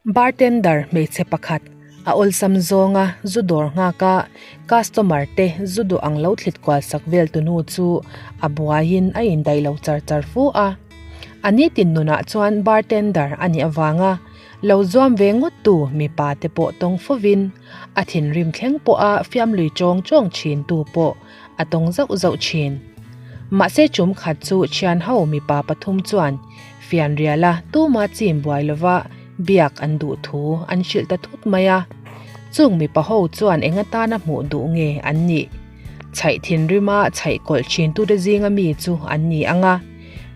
Bartender hmeichhe pakhat a awlsam zawnga zu dawr nghak a customer te zu duh ang lo thlit kual sak vel tu nu chu a buaiin a indaih lo char char fu a. A nitin nunah chuan bartender a nih avanga lo zuam ve ngawt tu mipa te pawh tawng fovin a thinrim thleng pawha fiam lui chawng chawng thin tu pawh a tawng zauh zauh thin. Mahse chum khat chu thian ho mipa pathum chuan Fianriala tuma chim buai lova biak an duh thu an hrilh ta thut mai a. Chung mipa ho chuan eng atana hmuh duh nge an nih? Chhaih thinrima chhaih kawlh thintute zinga mi chu an ni ang a.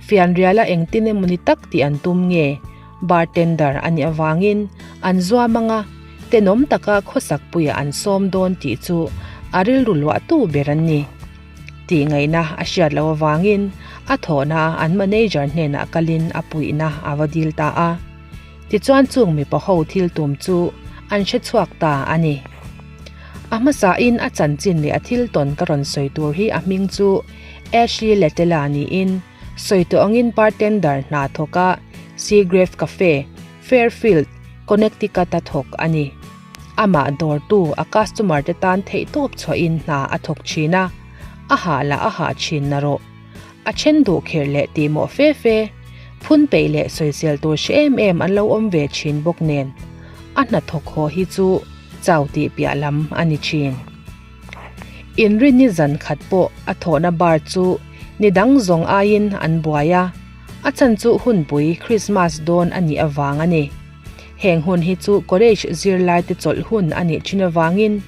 Fianriala engtin emawni tak tih an tum nge? Bartender a nih avangin an zuam ang a, tenawm taka khawsakpuia an sawm dawn tih chu a rilru luahtu ber an ni. Tih ngaihna a hriat loh avangin a thawhna an manager hnenah kalin a puihna a va dil ta a. Tichuan chung mipa ho thil tum chu an hre chhuak ta a ni. A hmasain a chanchin leh a thil tawn ka rawn sawi tur hi a hming chu Ashley Latella niin sawi tawh angin bartender hna thawka Seagrave Cafe, Fairfield, Connecticut-a thawk a ni. Amah dawrtu a customer te tan theihtawp chhuahin hna a thawk thin a, a hah lah a hah thin na rawh. A then duh khirh leh tihmawh fe fe, phun peih leh sawisel tur hre em em an lo awm ve thin bawk nen, a hnathawk haw hi chu chau tih piah lam a ni thin. Inrinni zan khat pawh a thawhna bar chu ni dang zawng aiin an buai a, a chhan chu hunpui Christmas dawn a nih avang a ni. Heng hun hi chu college zirlaite chawlh hun a nih thin avangin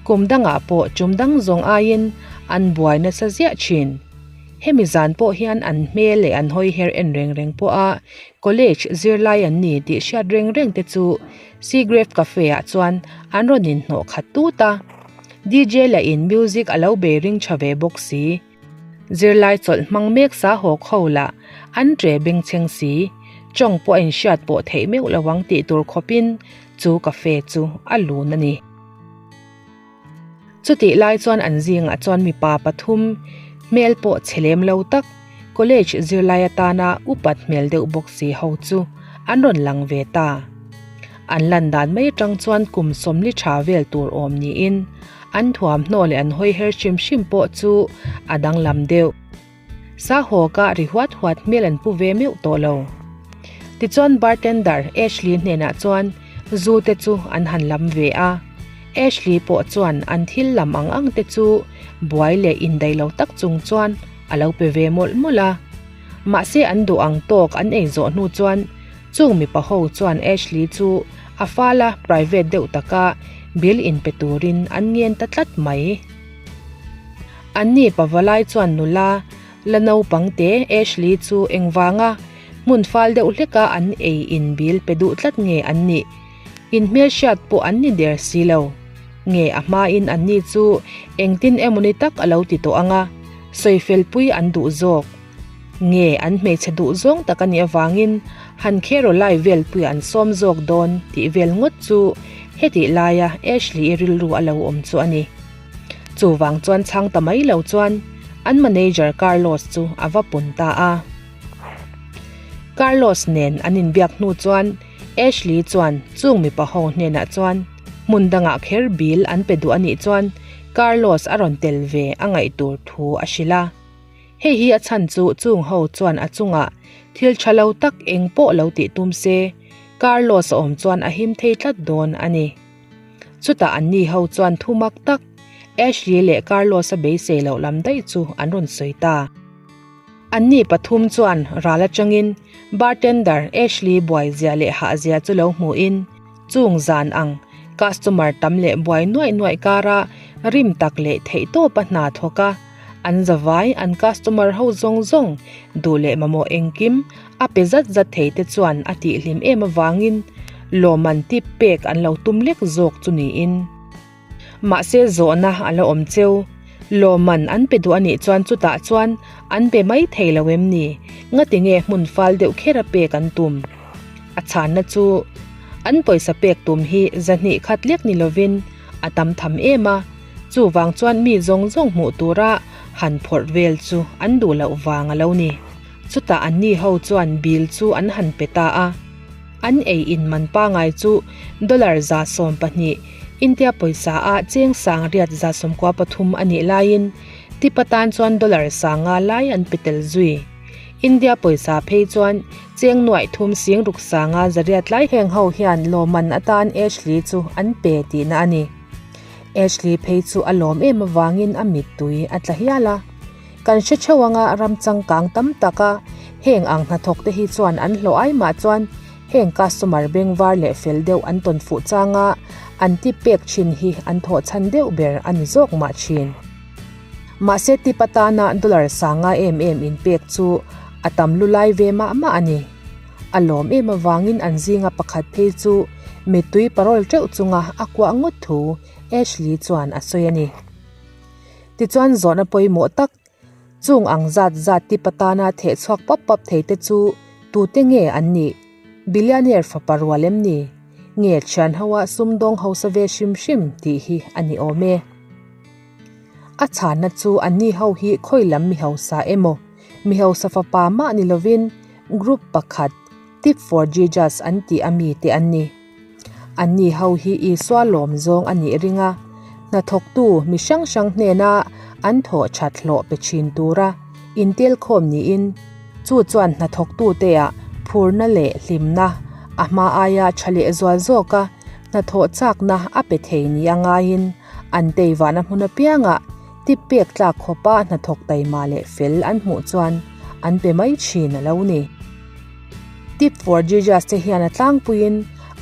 kum dangah pawh tum dang zawng aiin an buai nasa ziah thin. Hemi zan pawh hian an hmel leh an hawi her en reng reng pawha college zirlai an ni tih hriat reng reng te chu Seagrave Cafe ah chuan an rawn inhnawh khat tut a. DJ lahin music a lo bei ring tha ve bawk si. Zirlai chawlh hmang mek sa hawk ho lah an tre bengchheng si, chawng pawh a inhriat pawh theih meuh lo ang tih tur khawpin chu cafe chu a lun a ni. Chutih lai chuan an zingah chuan mipa pathum hmel pawh chhe lem lo tak, college zirlai atana upat hmel deuh bawk si ho chu an rawn lang ve ta. An lan dan mai atang chuan kum sawmli tha vel tur awm niin An thuamhnaw leh an hawi her hrim hrim pawh chu a danglam deuh. Sahawka ri huat huat hmel an pu ve meuh tawh lo. Tichuan bartender Ashley hnenah chuan zu te chu an han lam ve a. Ashley pawh chuan an thil lam ang ang te chu buai leh indaih lo tak chung chuan a lo pe ve mawlh mawlh a. Mahse an duh ang tawk an ei zawh hnu chuan Chung mipa ho chuan Ashley chu a fala private deuh taka bill inpe turin an ngen ta tlat mai. Anni pavalai chuan nula la naupang te Ashley chu engvanga hmun fal deuh hleka an ei in bill pe duh tlat nge an nih? In hmelhriat pawh an ni der si lo. Nge a hmain anni chu engtin emawni tak a lo ti tawh anga sawifelpui an duh zawk. Nge an hmeichhe duh zawng tak a nih avangin han Caroline velpui an sawm zawk dawn tih vel ngawt chu hetih laia Ashley-i rilru a lo awm chu a ni. Chuvang chuan chhang ta mai lo chuan an manager Carlos chu a va pun ta a. Carlos nen an inbiak hnu chuan Ashley chuan chung mipa ho hnenah chuan hmun dangah kher bill an pe duh a nih chuan Carlos a rawn tel ve a ngaih tur thu a hrilh a. Hei hi a chhan chu chung ho chuan a chungah thil tha lo tak eng pawh lo tih tum se, Carlos a awm chuan a him thei tlat dawn a ni. Chutah anni ho chuan thu mak tak, Ashley leh Carlos a beisei loh lam daih chu an rawn sawi ta. Anni pathum chuan ral atangin bartender Ashley buai zia leh hah zia chu lo hmuhin chung zan ang customer tam leh buai nuaih nuaih kara rim tak leh theihtawpa hna thawk a, An zavai, an customer ho zawng zawng, duh leh mamawh engkim, a pe zat zat thei te chuan a tihhlim em avangin lawmman tip pek an lo tum lek zawk chu niin. Mahse zawhna a la awm cheu. Lawmman an pe duh a nih chuan chutah chuan an pe mai thei lo em ni? Ngati nge hmun fal deuh kher a pek an tum? A chhanna chu an pawisa pek tum hi zahnih khat lek ni lovin a tam tham em a. Chuvang chuan mi zawng zawng hmuh tura han phawrh vel chu an duh loh vang a lo ni. Chutah anni ho chuan bill chu an han pe ta a. An ei in man pangai chu dollar 112, India pawisa a cheng 893 a nih laiin tip atan chuan dollar 500 lai an pe tel zui. India pawisa phei chuan cheng 3,650 lai heng ho hian lawmman atan Ashley chu an pe tihna a ni. Ashley phei chu a lawm em avangin a mittui a tla hial a. Kan hre theuh anga ram changkang tam taka heng ang hnathawk te hi chuan an hlawh ai mah chuan heng customer bengvar leh fel deuh an tawn fuh changa an tip pek thin hi an thawh chhan deuh ber a ni zawk mah thin. Mahse tip atana dollar 500 em em in pek chu a tam lu lai ve mah mah a ni. A lawm em avangin an zinga pakhat phei chu mittui parawl teuh chunga a kuah ngawt thu Ashley chuan a sawi a ni. Tichuan zawhna pawimawh tak, chung ang zat zat tip atana theh chhuak pap pap thei te chu tute nge an nih? Billionaire fapa rual em ni? Nge thian hoa sumdawng hausa ve hrim hrim tih hi a ni awm e. A chhanna chu anni ho hi khawi lam mi hausa emaw, mi hausa fapa mah ni lovin group pakhat Tip for Jesus an tih a mi te an ni. Anni ho hi Isua lawm zawng a nih ring a, hnathawktu mi hrang hrang hnena an thawh that hlawh pe thin tura intelkhawm niin, chu chuan hnathawktuteah phurna leh hlimna a hma aia tha leh zual zawka hnathawh chakna a pe thei nia ngaiin an teivahna hmun apiangah tip pek tlak khawpa hnathawk taima leh fel an hmuh chuan an pe mai thin a lo ni. Tip for Jesus te hian a tlangpuiin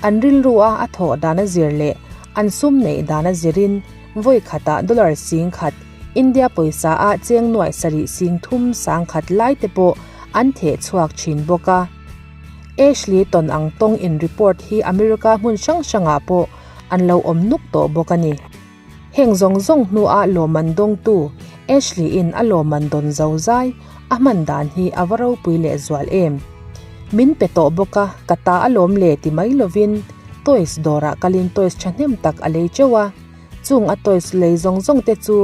an rilru a a thawh dan a zir leh an sum neih dan a zirin vawi khatah dollar 10,000, India pawisa a cheng 7,300,000 lai te pawh an theh chhuak thin bawk a. Ashley tawn ang tawng in report hi America hmun hrang hrangah pawh an lo awm nuk tawh bawk a ni. Heng zawng zawng hnua lawmman dawngtu Ashley in a lawmman dawn zo zai a hman dan hi a va ropui leh zual em. Min pe tawh bawk a, ka ta a lawm le ti mai lovin toys dawrah kalin toys thahnem tak a lei teuh a. Chung a toys lei zawng zawng te chu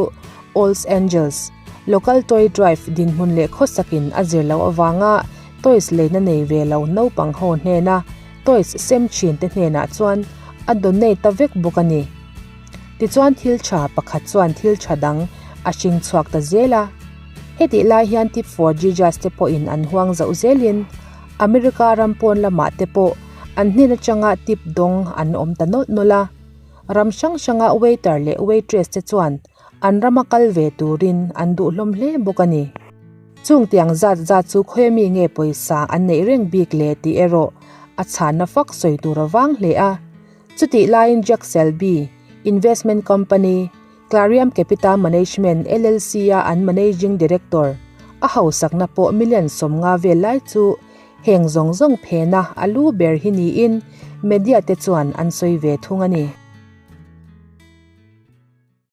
Alls Angels Local Toy Drive dinhmun leh khawsakin a zir loh avanga toys leina nei ve lo naupang ho hnena toys sem thin te hnenah chuan a donate ta vek bawk a ni. Tichuan thil tha pakhat chuan thil tha dang a hring chhuak ta zel a. Hetih lai hian Tip for Jesus te pawhin an huang zauh zelin America ram pawn lamah te pawh an hnen atanga tip dawng an awm ta nawlh nawlh a. Ram hrang hranga waiter leh waitress te chuan an rama kal ve turin an duh hlawm hle bawk a ni. Chung tiang zat zat chu khawi mi nge pawisa an neih reng bik le tih erawh a chhanna fak sawi tur a vang hle a. Chutih laiin Jack Selby, investment company, Clarium Capital Management LLC a an managing director, a hausakna pawh million 50 vel lai chu heng zawng zawng phena a lu ber hi niin media te chuan an sawi ve thung a ni.